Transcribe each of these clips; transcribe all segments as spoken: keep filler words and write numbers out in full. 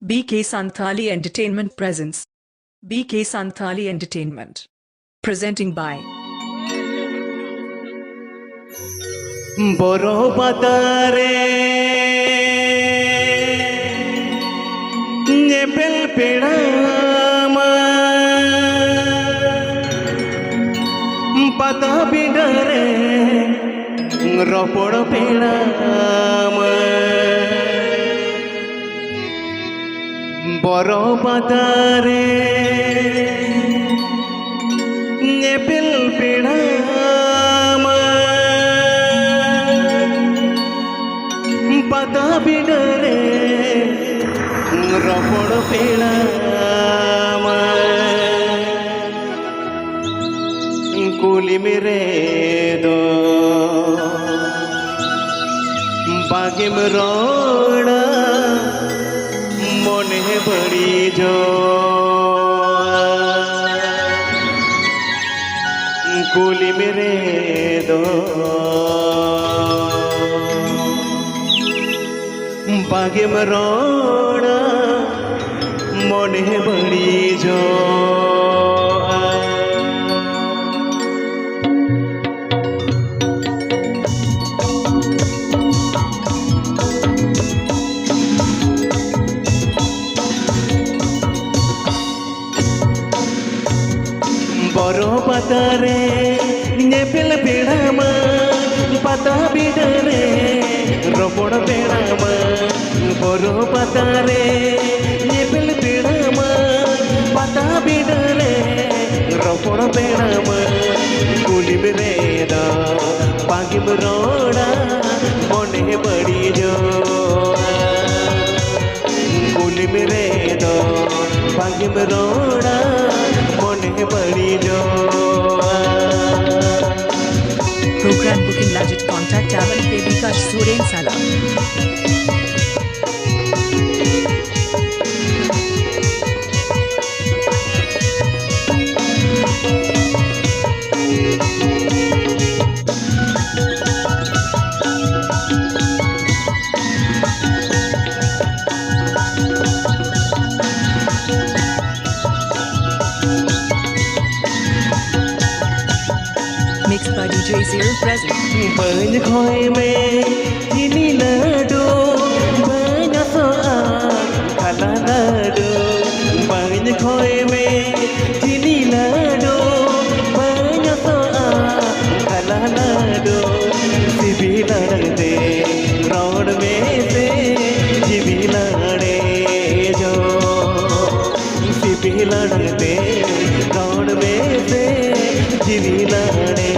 B K Santhali Entertainment presents. B K Santhali Entertainment. Presenting by ᱵᱚᱨᱚ ᱯᱟᱛᱟ ᱨᱮ ᱧᱮᱯᱮᱞ ᱯᱮᱲᱟ ᱢᱟ, ᱯᱟᱛᱟ ᱵᱤᱰᱟᱹ ᱨᱮ ᱨᱚᱯᱚᱲ ᱯᱮᱲᱟ ᱢᱟ᱾ ᱵᱚᱨᱚ ᱯᱟᱛᱟ ᱨᱮ ᱧᱮᱯᱮᱞ ᱯᱮᱲᱟ ᱢᱟ, ᱯᱟᱛᱟ ᱵᱤᱰᱟᱹ ᱨᱮ ᱨᱚᱯᱚᱲ ᱯᱮᱲᱟ ᱢᱟ᱾ ᱠᱩᱞᱤᱢ ᱨᱮᱫᱚ ᱵᱟᱜᱮᱢ ᱨᱚᱲᱟ, ᱢᱚᱱᱮ ᱵᱟᱹᱲᱤᱡᱚᱜᱼᱟ᱾ ᱠᱩᱞᱤᱢ ᱨᱮᱫᱚ ᱵᱟᱜᱮᱢ ᱨᱚᱲᱟ, ᱢᱚᱱᱮ ᱵᱟᱹᱲᱤᱡᱚᱜᱼᱟ᱾ ᱵᱚᱨᱚ ᱯᱟᱛᱟ ᱨᱮ ᱧᱮᱯᱮᱞ ᱯᱮᱲᱟ ᱢᱟ, ᱯᱟᱛᱟ ᱵᱤᱰᱟᱹ ᱨᱮ ᱨᱚᱯᱚᱲ ᱯᱮᱲᱟ ᱢᱟ᱾ ᱵᱚᱨᱚ ᱯᱟᱛᱟ ᱨᱮ ᱧᱮᱯᱮᱞ ᱯᱮᱲᱟ ᱢᱟ, ᱯᱟᱛᱟ ᱵᱤᱰᱟᱹ ᱨᱮ ᱨᱚᱯᱚᱲ ᱯᱮᱲᱟ ᱢᱟ᱾ ᱠᱩᱞᱤᱢ ᱨᱮᱫᱚ ᱵᱟᱝᱮᱢ ᱨᱚᱲᱟ, ᱢᱚᱱᱮ ᱵᱟᱹᱲᱤᱡᱚᱜᱼᱟ᱾ ᱠᱩᱞᱤᱢ ᱨᱮᱫᱚ ᱵᱟᱝᱮᱢ ᱨᱚᱲᱟ, ᱢᱚᱱᱮ ᱵᱟᱹᱲᱤᱡᱚᱜᱼᱟ᱾ Program booking ᱞᱟᱹᱜᱤᱫ contact ᱟᱵᱚᱱ ᱯᱮ ᱵᱤᱠᱟᱥ ᱥᱚᱨᱮᱱ ᱥᱟᱞᱟᱜ᱾ J C L present. ᱵᱟᱹᱧ ᱠᱷᱚᱭ ᱢᱮ ᱪᱤᱱᱤ ᱞᱟᱹᱰᱩ, ᱵᱟᱹᱧ ᱟᱥᱚᱜᱼᱟ ᱠᱟᱞᱟ ᱞᱟᱹᱰᱩ᱾ ᱵᱟᱹᱧ ᱠᱷᱚᱭ ᱢᱮ ᱪᱤᱱᱤ ᱞᱟᱹᱰᱩ, ᱵᱟᱹᱧ ᱟᱥᱚᱜᱼᱟ ᱠᱟᱞᱟ ᱞᱟᱹᱰᱩ᱾ ᱥᱤᱵᱤᱞ ᱟᱲᱟᱝ ᱛᱮ ᱨᱚᱲ ᱢᱮᱥᱮ, ᱡᱤᱣᱤ ᱞᱟᱲᱮᱡᱚᱜ᱾ ᱥᱤᱵᱤᱞ ᱟᱲᱟᱝ ᱛᱮ ᱨᱚᱲ ᱢᱮᱥᱮ, ᱡᱤᱣᱤ ᱞᱟᱲᱮᱡᱚᱜ᱾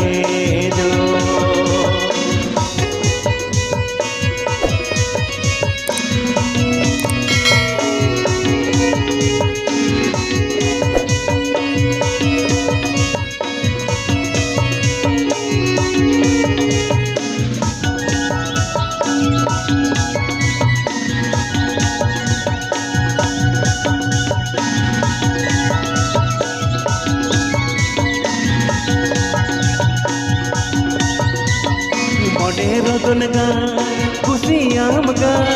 ᱢᱚᱱᱮ ᱨᱚᱫᱚᱱ ᱜᱟᱱ ᱠᱩᱥᱤᱭᱟᱢ ᱜᱟᱱ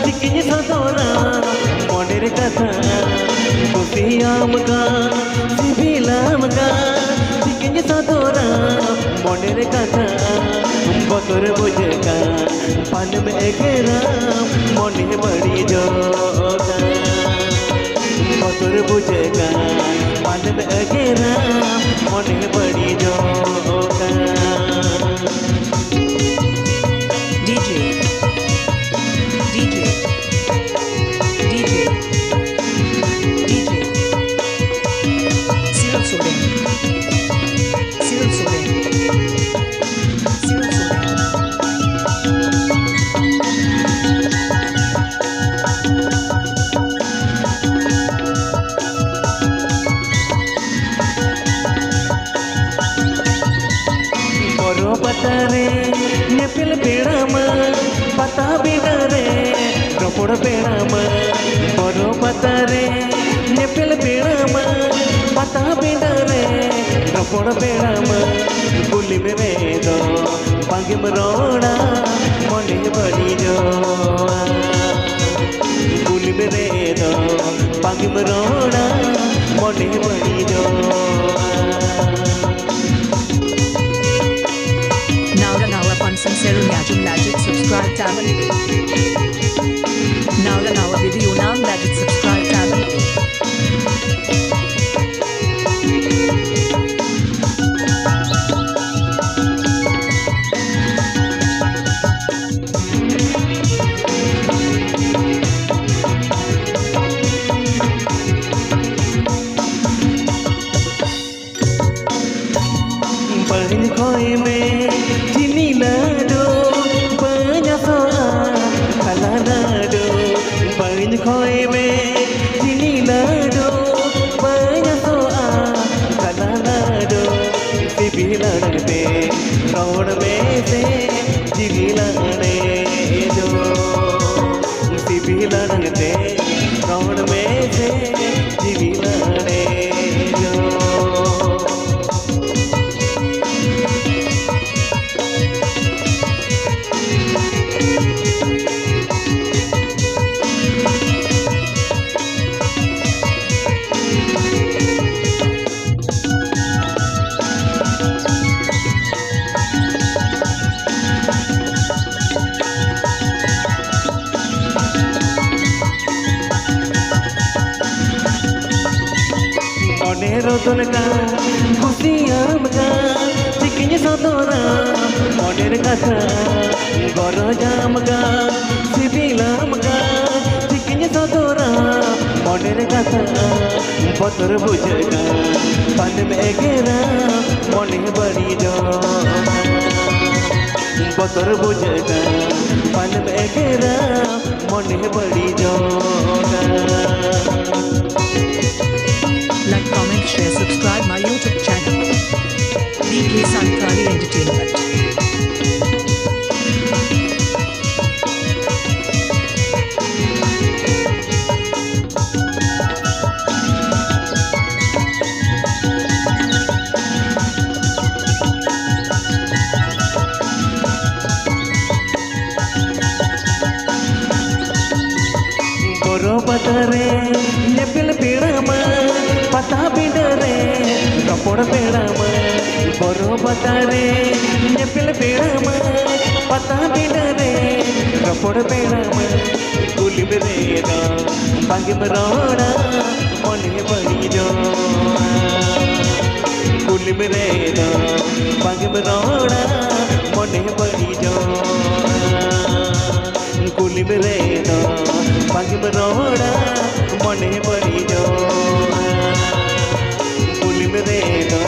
ᱪᱤᱠᱤᱧ ᱥᱚᱫᱚᱨᱟ, ᱢᱚᱱᱮᱨ ᱠᱟᱛᱷᱟ ᱠᱩᱥᱤᱭᱟᱢ ᱜᱟᱱ ᱥᱤᱵᱤᱞᱟᱢ ᱜᱟᱱ ᱪᱤᱠᱤᱧ ᱥᱚᱫᱚᱨᱟ, ᱢᱚᱱᱮᱨ ᱠᱟᱛᱷᱟ ᱵᱚᱛᱚᱨ ᱵᱩᱡᱷᱟᱹᱜ ᱠᱟᱱ ᱯᱟᱞᱮᱢ ᱮᱜᱮᱨᱟ, ᱢᱚᱱᱮ ᱵᱟᱹᱲᱤᱡᱚᱜ ᱠᱟᱱ᱾ ᱵᱚᱛᱚᱨ ᱵᱩᱡᱷᱟᱹᱜ ᱠᱟᱱ, ᱯᱟᱞᱮᱢ ᱮᱜᱮᱨᱟ, ᱢᱚᱱᱮ ᱵᱟᱹᱲᱤᱡᱚᱜ ᱠᱟᱱ᱾ D J, D J, D J, D J, Sirul Soden, Sirul Soden, Sirul Soden. ᱵᱚᱨᱚ ᱯᱟᱛᱟ ᱨᱮ ᱧᱮᱯᱮᱞ ᱯᱮᱲᱟ ᱢᱟ, ᱯᱟᱛᱟ ᱵᱤᱰᱟᱹ ᱨᱮ ᱨᱚᱯᱚᱲ ᱯᱮᱲᱟ ᱢᱟ᱾ ᱵᱚᱨᱚ ᱯᱟᱛᱟ ᱨᱮ ᱧᱮᱯᱮᱞ ᱯᱮᱲᱟ ᱢᱟ, ᱯᱟᱛᱟ ᱵᱤᱰᱟᱹ ᱨᱮ ᱨᱚᱯᱚᱲ ᱯᱮᱲᱟ ᱢᱟ᱾ ᱠᱩᱞᱤᱢ ᱨᱮᱫᱚ ᱵᱟᱝᱜᱮᱢ ᱨᱚᱲᱟ, ᱢᱚᱱᱮ ᱵᱟᱹᱲᱤᱡᱚᱜᱼᱟ᱾ ᱠᱩᱞᱤᱢ ᱨᱮᱫᱚ ᱵᱟᱝᱜᱮᱢ ᱨᱚᱲᱟ, ᱢᱚᱱᱮ ᱵᱟᱹᱲᱤᱡᱚᱜᱼᱟ᱾ Tabon Pe. Nawa nawa video nyam lagid subscribe tabon Pe. ᱵᱟᱹᱧ ᱠᱷᱚᱭ ᱢᱮ ᱪᱤᱱᱤ ᱞᱟᱹᱰᱩ, ᱵᱟᱹᱧ ᱟᱥᱚᱜᱼᱟ ᱠᱟᱞᱟ ᱞᱟᱹᱰᱩ᱾ ᱵᱟᱹᱧ ᱠᱷᱚᱭ ᱢᱮ ᱪᱤᱱᱤ ᱞᱟᱹᱰᱩ, ᱵᱟᱹᱧ ᱟᱥᱚᱜᱼᱟ ᱠᱟᱞᱟ ᱞᱟᱹᱰᱩ᱾ ᱥᱤᱵᱤᱞ ᱟᱲᱟᱝ ᱛᱮ ᱨᱚᱲ ᱢᱮᱥᱮ ᱡᱤᱣᱤ ᱞᱟᱜᱽᱬᱮ ᱫᱚ᱾ ᱥᱤᱵᱤᱞ ᱟᱲᱟᱝ ᱛᱮ ᱨᱚᱲ ᱢᱮᱥᱮ ᱡᱤᱣᱤ ᱞᱟᱜᱽᱬᱮ ᱫᱚ᱾ ᱢᱚᱱᱮ ᱨᱚᱫᱚᱱ ᱠᱟᱱ ᱠᱩᱥᱤᱭᱟᱢ ᱠᱟᱱ ᱪᱤᱠᱤᱧ ᱥᱚᱫᱚᱨᱟ ᱢᱚᱱᱮᱨ ᱠᱟᱛᱷᱟ᱾ ᱜᱚᱨᱚᱡᱟᱢ ᱠᱟᱱ ᱥᱤᱵᱤᱞᱟᱢ ᱠᱟᱱ ᱪᱤᱠᱤᱧ ᱥᱚᱫᱚᱨᱟ ᱢᱚᱱᱮᱨ ᱠᱟᱛᱷᱟ᱾ ᱵᱚᱛᱚᱨ ᱵᱩᱡᱷᱟᱹᱜ ᱠᱟᱱ ᱯᱟᱞᱮᱢ ᱮᱜᱮᱨᱟ ᱢᱚᱱᱮ ᱵᱟᱹᱲᱤᱡᱚᱜᱼᱟ᱾ ᱵᱚᱛᱚᱨ ᱵᱩᱡᱷᱟᱹᱜ ᱠᱟᱱ ᱯᱟᱞᱮᱢ ᱮᱜᱮᱨᱟ ᱢᱚᱱᱮ ᱵᱟᱹᱲᱤᱡᱚᱜᱼᱟ᱾ Like, comment, share, subscribe my YouTube channel, B K Santali Entertainment. ᱵᱚᱨᱚ ᱯᱟᱛᱟ ᱨᱮ ᱧᱮᱯᱮᱞ ᱯᱮᱲᱟ ᱢᱟ, ᱯᱟᱛᱟ ᱵᱤᱸᱰᱟᱹ ᱨᱮ ᱨᱚᱯᱚᱲ ᱯᱮᱲᱟ ᱢᱟ᱾ ᱵᱚᱨᱚ ᱯᱟᱛᱟ ᱨᱮ ᱧᱮᱯᱮᱞ ᱵᱮᱲᱟ ᱢᱟ, ᱯᱟᱛᱟ ᱵᱤᱰᱟᱹ ᱨᱮ ᱨᱚᱯᱚᱲ ᱵᱮᱲᱟ ᱢᱟ, ᱠᱩᱞᱤᱢ ᱨᱮᱫᱚ ᱵᱟᱝᱜᱮᱢ ᱨᱚᱲᱟ, ᱢᱚᱱᱮ ᱵᱟᱹᱲᱤᱡᱚᱜᱼᱟ᱾ ᱠᱩᱞᱤᱢ ᱨᱮᱫᱚ ᱵᱟᱝᱜᱮᱢ ᱨᱚᱲᱟ, ᱢᱚᱱᱮ ᱵᱟᱹᱲᱤᱡᱚᱜᱼᱟ᱾ ᱠᱩᱞᱤᱢ ᱨᱮᱫᱚ ᱵᱟᱝᱜᱮᱢ ᱨᱚᱲᱟ, ᱢᱚᱱᱮ ᱵᱟᱹᱲᱤᱡᱚᱜᱼᱟ᱾ ᱠᱩᱞᱤᱢ ᱨᱮᱫᱚ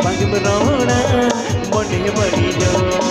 ᱵᱟᱝᱜᱮᱢ ᱨᱚᱲᱟ, ᱢᱚᱱᱮ ᱵᱟᱹᱲᱤᱡᱚᱜᱼᱟ᱾